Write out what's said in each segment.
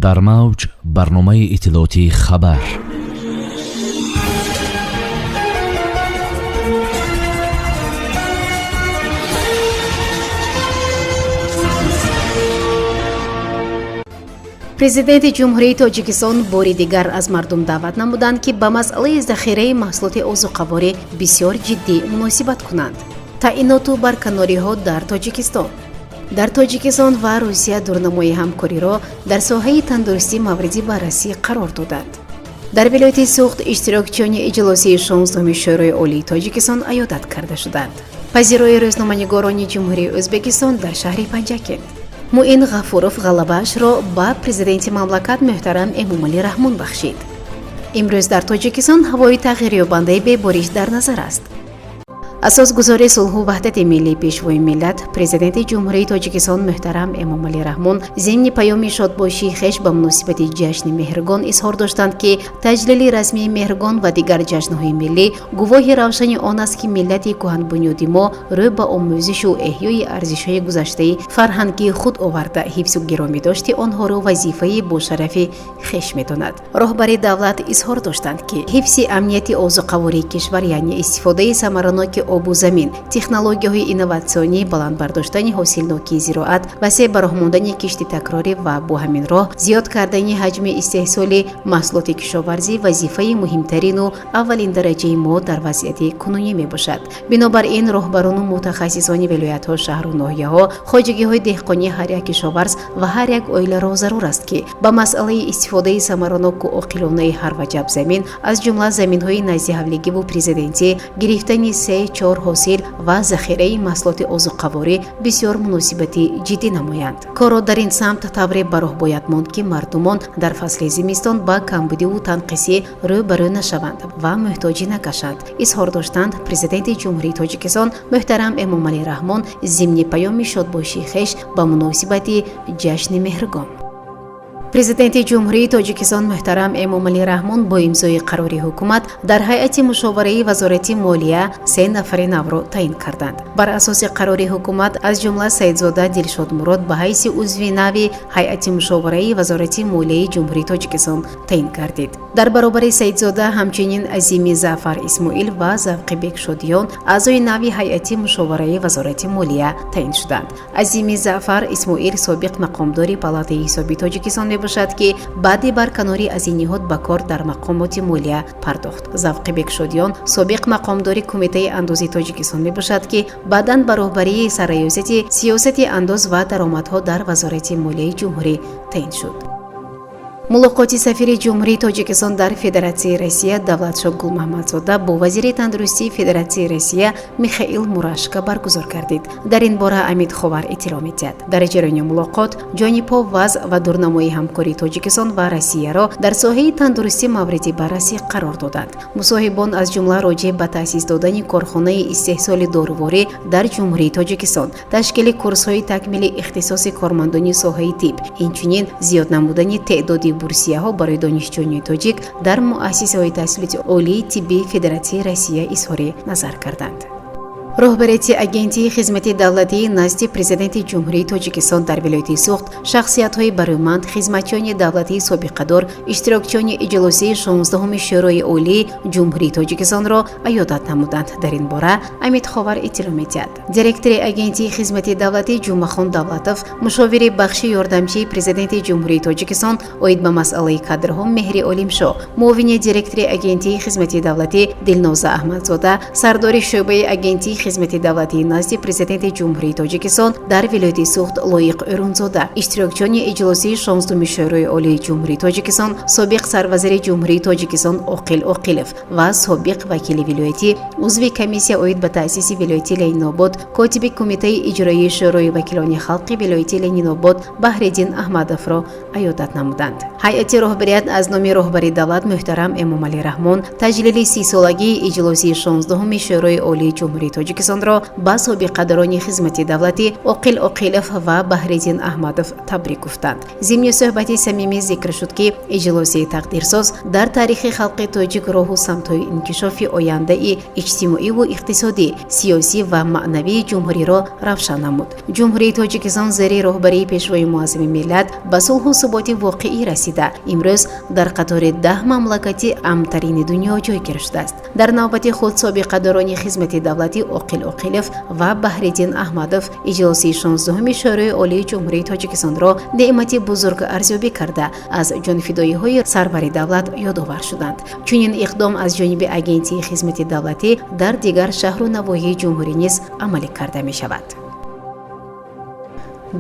Дар мавҷ барномаи иттилоотии «Хабар». Президенти Ҷумҳурии Тоҷикистон бори дигар аз мардум даъват намуданд, ки ба масъалаи захираи маҳсулоти озуқаворӣ бисёр ҷиддӣ муносибат кунанд. Таъиноту барканориҳо дар Тоҷикистон. Дар Тоҷикистон ва Русия дурнамои ҳамкориро дар соҳаи тандурустӣ мавриди баррасӣ қарор доданд. Дар вилояти Суғд иштирокчиёни иҷлосияи 16-уми Шӯрои Олии Тоҷикистон аёдат карда шуданд. Пазирои рӯзноманигорони Ҷумҳурии Ӯзбекистон дар шаҳри Панҷакент. Муин Ғафуров ғалабаашро ба президенти мамлакат муҳтарам Эмомалӣ Раҳмон бахшид. Имрӯз дар Тоҷикистон ҳавои тағйирёбандаи бебориш дар назар аст. Асосгузори сулҳу ваҳдати миллӣ, Пешвои миллат, Президенти Ҷумҳурии Тоҷикистон муҳтарам Эмомалӣ Раҳмон зимни паёми шодбошии хеш ба муносибати ҷашни Меҳргон изҳор доштанд, ки таҷлили расмии Меҳргон ва дигар ҷашнҳои миллӣ гувоҳи равшани он аст, ки миллати кӯҳанбунёди мо рӯ ба омӯзишу эҳёи арзишҳои гузаштаи фарҳангии худ оварда, ҳифзу гиромӣ дошти онҳоро вазифаи бошарафи хеш медонад. Роҳбари давлат изҳор доштанд, ки ҳифзи амнияти озуқавории кишвар, яъне истифодаи самараноки обу замин, технологияҳои инноватсионӣ, баланд бардоштани ҳосилнокии зироат, васеъ ба роҳ мондани кишти такрорӣ ва бо ҳамин роҳ зиёд кардани ҳаҷми истеҳсоли маҳсулоти кишоварзӣ вазифаи муҳимтарину аввалин дараҷаи мо дар вазъияти кунунӣ мебошад. Бинобар ин роҳбарону мутахассисони вилоятҳо, шаҳру ноҳияҳо, хоҷагиҳои деҳқонӣ, ҳар як кишоварз ва ҳар як оиларо зарур аст, ки ба масъалаи истифодаи самараноку оқилонаи ҳар ваҷаб замин, аз ҷумла заминҳои наздиҳавлигиву президентӣ, гирифтани се чор ҳосил ва захираи маҳсулоти озуқаворӣ бисёр муносибати ҷиддӣ намоянд. Корро дар ин самт тавре ба роҳ бояд монд, ки мардумон дар фасли зимистон ба камбудиву танқисӣ рӯ ба рӯ нашаванд ва муҳтоҷӣ накашанд, изҳор доштанд Президенти Ҷумҳурии Тоҷикистон муҳтарам Эмомалӣ Раҳмон зимни паёми шодбошии хеш ба муносибати ҷашни Меҳргон. Президенти Ҷумҳурии Тоҷикистон муҳтарам Эмомалӣ Раҳмон бо имзои қарори ҳукумат дар ҳайати мушовараи Вазорати молия се нафари навро таъин карданд. Бар асоси қарори ҳукумат, аз ҷумла Саидзода Дилшод Мурод ба ҳайси узви нави ҳайати мушовараи Вазорати молияи Ҷумҳурии Тоҷикистон таъин гардид. Дар баробари Саидзода ҳамчунин Азими Зафар Исмоил ва Завқибек Шодиён аъзои нави ҳайати мушовараи Вазорати молия таъин шуданд. Азими Зафар Исмоил собиқ мақомдори Палатаи ҳисоби Тоҷикистон мебошад, ки баъди барканорӣ аз ин ниҳод ба кор дар мақомоти молия пардохт. Завқибек Шодиён собиқ мақомдори Кумитаи андози Тоҷикистон мебошад, ки баъдан ба роҳбарии Сарраёсати сиёсати андоз ва даромадҳо дар Вазорати молияи ҷумҳурӣ таъин шуд. Мулоқоти сафири Ҷумҳурии Тоҷикистон дар Федератсияи Россия Давлатшо Гулмаҳмадзода бо вазири тандурустии Федератсияи Россия Михаил Мурашко баргузор гардид. Дар ин бора Амид Ховар иттилоъ медиҳад. Дар ҷараёни мулоқот ҷонибҳо вазъ ва дурнамои ҳамкории Тоҷикистон ва Россияро дар соҳаи тандурустӣ мавриди баррасӣ қарор доданд. Мусоҳибон аз ҷумла роҷеъ ба таъсис додани корхонаи истеҳсоли доруворӣ дар Ҷумҳурии Тоҷикистон, ташкили курсҳои такмили ихтисоси кормандони соҳаи тиб, инчунин зиёд намудани теъдоди бурсияҳо барои донишҷӯёни тоҷик дар муассисаҳои таҳсилоти олии тиббии Федератсияи Россия изҳори назар карданд. Роҳбарияти Агентии хизмати давлатии назди Президенти Ҷумҳурии Тоҷикистон дар вилояти Суғд шахсиятҳои барӯманд, хизматчиёни давлатии собиқадор, иштирокчиёни иҷлосияи 16-уми Шӯрои Олии Ҷумҳурии Тоҷикистонро аёдат намуданд. Дар ин бора Амид Ховар иттилоъ медиҳад. Директори Агентии хизмати давлатӣ Ҷумъахон Давлатов, мушовири бахши ёрдамчии Президенти Ҷумҳурии Тоҷикистон оид ба масъалаи кадрҳо Меҳри Олимшо, муовини директори Агентии хизмати давлатӣ Дилноза Аҳмадзода, сардори шӯъбаи Агентии хизмати давлатии назди Президенти Ҷумҳурии Тоҷикистон дар вилояти Суғд Лоиқ Ӯрунзода, иштирокчиёни иҷлосии 16-уми Шӯрои Олии Ҷумҳурии Тоҷикистон, собиқ сарвазири Ҷумҳурии Тоҷикистон Оқил Оқилов ва собиқ вакили вилоятӣ, узви комиссия оид ба таъсиси вилояти Ленинобод, котиби Кумитаи иҷроии Шӯрои вакилони халқи вилояти Ленинобод Баҳриддин Аҳмадовро аёдат намуданд. Ҳайати роҳбарият аз номи роҳбари давлат муҳтарам Эмомалӣ Раҳмон таҷлили 30-солагии иҷлосии 16-уми Шӯрои Олии Ҷумҳурии Тоҷикистон Тоҷикистонро ба собиқадорони хизмати давлатӣ Оқил Оқилов ва Баҳриддин Аҳмадов табрик гуфтанд. Зимни суҳбати самимӣ зикр шуд, ки иҷлосияи тақдирсоз дар таърихи халқи тоҷик роҳу самтҳои инкишофи ояндаи иҷтимоиву иқтисодӣ, сиёсӣ ва маънавии ҷумҳуриро равшан намуд. Ҷумҳурии Тоҷикистон зери роҳбарии Пешвои муаззами миллат ба сулҳу суботи воқеӣ расида, имрӯз дар қатори 10 мамлакати амнтарини дунё ҷойгир шудааст. Дар навбати худ собиқадорони хизмати давлатӣ Оқил Оқилов ва Баҳриддин Аҳмадов иҷлосии 16-уми Шӯрои Олии Ҷумҳурии Тоҷикистонро неъмати бузург арзёбӣ карда, аз ҷонфидоиҳои сарвари давлат ёдовар шуданд. Чунин иқдом аз ҷониби Агентии хизмати давлатӣ дар дигар шаҳру навоҳии ҷумҳурӣ низ амалӣ карда мешавад.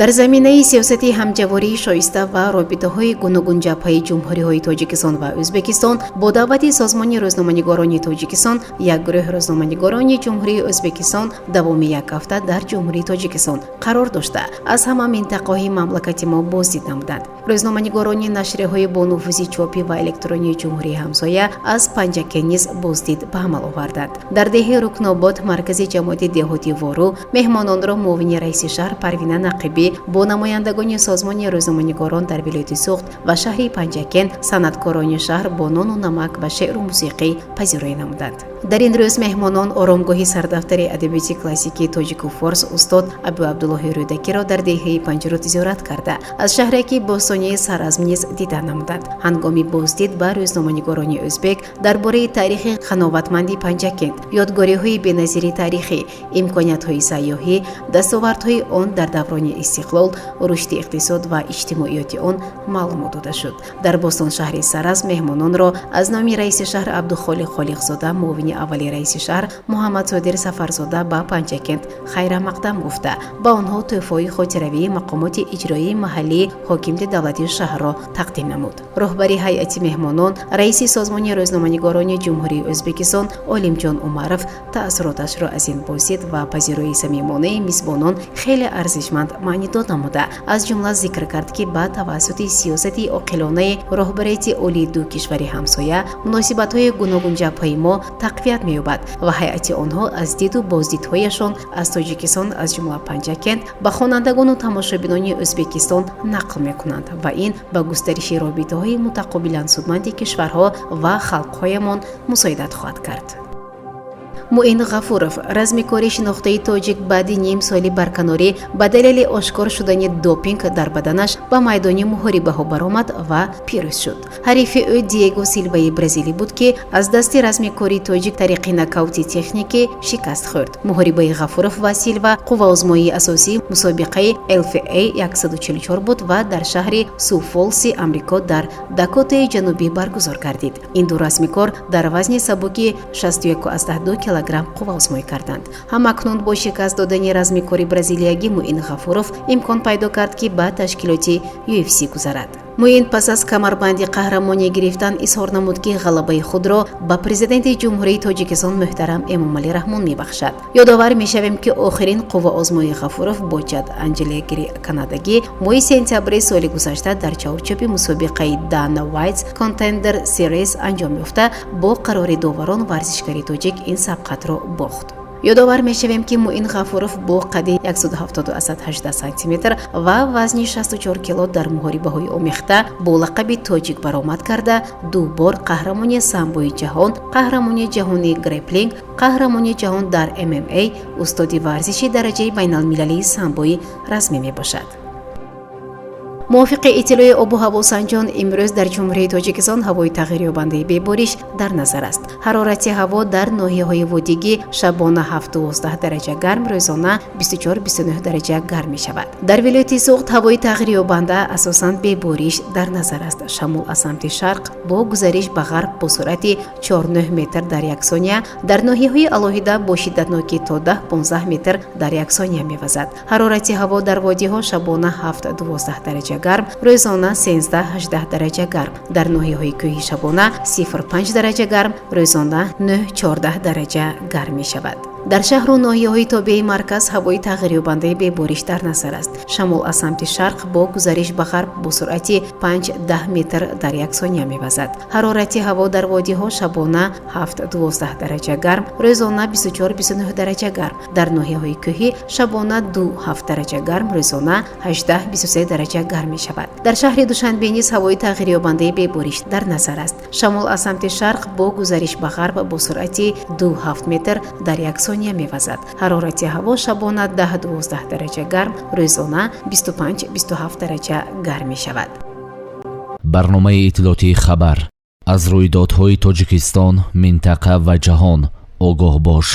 Дар заминаи сиёсати ҳамҷавории шоиста ва робитаҳои гуногунҷабҳаи ҷумҳуриҳои Тоҷикистон ва Ӯзбекистон бо даъвати Созмони рӯзноманигорони Тоҷикистон як гурӯҳ рӯзноманигорони Ҷумҳурии Ӯзбекистон давоми як ҳафта дар Ҷумҳурии Тоҷикистон қарор дошта, аз ҳама минтақаҳои мамлакати мо боздид намуданд. Рӯзноманигорони нашрияҳои бонуфузи чопӣ ва электронии ҷумҳурии ҳамсоя аз Панҷакент низ боздид ба амал оварданд. Дар деҳаи Рукнобод, маркази ҷамоати деҳоти Вору, меҳмононро муовини раиси шаҳр Парвина Нақибӣ бо намояндагони Созмони рӯзноманигорон дар вилояти Суғд ва шаҳри Панҷакент, санъаткорони шаҳр бо нону намак ва шеъру мусиқӣ пазироӣ намуданд. Дар ин рӯз меҳмонон оромгоҳи сардафтари адабиёти классикии тоҷику форс устод Абуабдуллоҳи Рӯдакиро дар деҳаи Панҷруд зиёрат карда, аз шаҳраки бостонии Саразм низ дида намуданд. Ҳангоми боздид ба рӯзноманигорони ӯзбек дар бораи таърихи хановатманди Панҷакент, ёдгориҳои беназири таърихӣ, имкониятҳои сайёҳӣ, дастовардҳои он дар даврони истиқлол, рушди иқтисод ва иҷтимоиёти он маълумот дода шуд. Дар бостоншаҳри Саразм меҳмононро аз номи раиси шаҳр Абдухолиқ Холиқзода муовини аввали раиси шаҳр Муҳаммадсодир Сафарзода ба Панҷакент хайрамақдам гуфта, ба онҳо тӯҳфаҳои хотиравии мақомоти иҷроии маҳаллии ҳокимияти давлатии шаҳрро тақдим намуд. Роҳбари ҳайати меҳмонон, раиси Созмони рӯзноманигорони Ҷумҳурии Ӯзбекистон Олимҷон Умаров таассуроташро аз ин боздид ва пазироии самимонаи мизбонон хеле арзишманд маънидод намуда, аз ҷумла зикр кард, ки ба тавассути сиёсати оқилонаи роҳбарияти олии ду кишвари ҳамсоя муносибатҳои гуногунҷабҳаи мо тақвият меёбад ва ҳайати онҳо аз диду боздидҳояшон аз Тоҷикистон, аз ҷумла Панҷакент, ба хонандагону тамошобинони Ӯзбекистон нақл мекунанд ва ин ба густариши робитаҳои мутақобилан судманди кишварҳо ва халқҳоямон мусоидат хоҳад кард. Муин Ғафуров, размикори шинохтаи тоҷик, баъди ним соли барканорӣ ба далели ошкор шудани допинг дар баданаш ба майдони муҳорибаҳо баромад ва пирӯз шуд. Ҳарифи ӯ Диего Силваи бразилӣ буд, ки аз дасти размикори тоҷик тариқи нокаути техникӣ шикаст хӯрд. Муҳорибаи Ғафуров ва Силва қувваозмоии асосии мусобиқаи LFA 144 буд ва дар шаҳри Су-Фолси Амрико дар Дакотаи Ҷанубӣ баргузор гардид. Ин ду размикор дар вазни сабуки 61,2 килограмм қувваозмоӣ карданд. Ҳамакнун бо шикаст додани размикори бразилиягӣ Муин Ғафуров имкон пайдо кард, ки ба ташкилоти UFC гузарад. Муин пас аз камарбанди қаҳрамонӣ гирифтан изҳор намуд, ки ғалабаи худро ба Президенти Ҷумҳурии Тоҷикистон муҳтарам Эмомалӣ Раҳмон мебахшад. Ёдовар мешавем, ки охирин қувваозмоии Ғафуров бо Чад Анҷелегри канадагӣ моҳи сентябри соли гузашта дар чаҳорчӯби мусобиқаи Dana White's Contender Series анҷом ёфта, бо қарори доварон варзишгари тоҷик ин сабқатро бохт. Ёдовар мешавем, ки Муин Ғафуров бо қадди 170,18 сантиметр ва вазни 64 кило дар муҳорибаҳои омехта бо лақаби тоҷик баромад карда, ду бор қаҳрамони самбои ҷаҳон, қаҳрамони ҷаҳони греплинг, қаҳрамони ҷаҳон дар ММА, устоди варзиши дараҷаи байналмилалии самбои расмӣ мебошад. Мувофиқи иттилои обу ҳавосанҷон, имрӯз дар Ҷумҳурии Тоҷикистон ҳавои тағйирёбандаи бебориш дар назар аст. Ҳарорати ҳаво дар ноҳияҳои водигӣ шабона 7-12 дараҷа гарм, рӯзона 24-29 дараҷа гарм мешавад. Дар вилояти Суғд ҳавои тағйирёбанда, асосан бебориш дар назар аст. Шамол аз самти шарқ бо гузариш ба ғарб бо суръати 4-9 метр дар як сония, дар ноҳияҳои алоҳида бо шиддатнокӣ то 10-15 метр дар як сония мевазад. Ҳарорати ҳаво дар водиҳо шабона 7-12 дараҷа гарм, рӯзона 13-18 дараҷа гарм. Дар ноҳияҳои кӯҳӣ шабона 0,5 дараҷа гарм, рӯзона 9-14 дараҷа гарм мешавад. Дар шаҳру ноҳияҳои тобеи марказ ҳавои тағйирёбандаи бебориш дар назар аст. Шамол аз самти шарқ бо гузариш ба ғарб бо суръати 5-10 метр дар як сония мевазад. Ҳарорати ҳаво дар водиҳо шабона 7-12 дараҷа гарм, рӯзона 24-29 дараҷа гарм. Дар ноҳияҳои кӯҳӣ шабона 2-7 дараҷа гарм, рӯзона 18-23 дараҷа гарм мешавад. Дар шаҳри Душанбе низ ҳавои тағйирёбандаи бебориш дар назар аст. Шамол аз самти шарқ бо гузариш ба ғарб бо суръати 2-7 метр дар як сония мевазад. Ҳарорати ҳаво шабона 10-12 дараҷа гарм, рӯзона 25-27 дараҷа гарм мешавад. Барномаи иттилоотии «Хабар». Аз рӯйдодҳои Тоҷикистон, минтақа ва ҷаҳон огоҳ бош.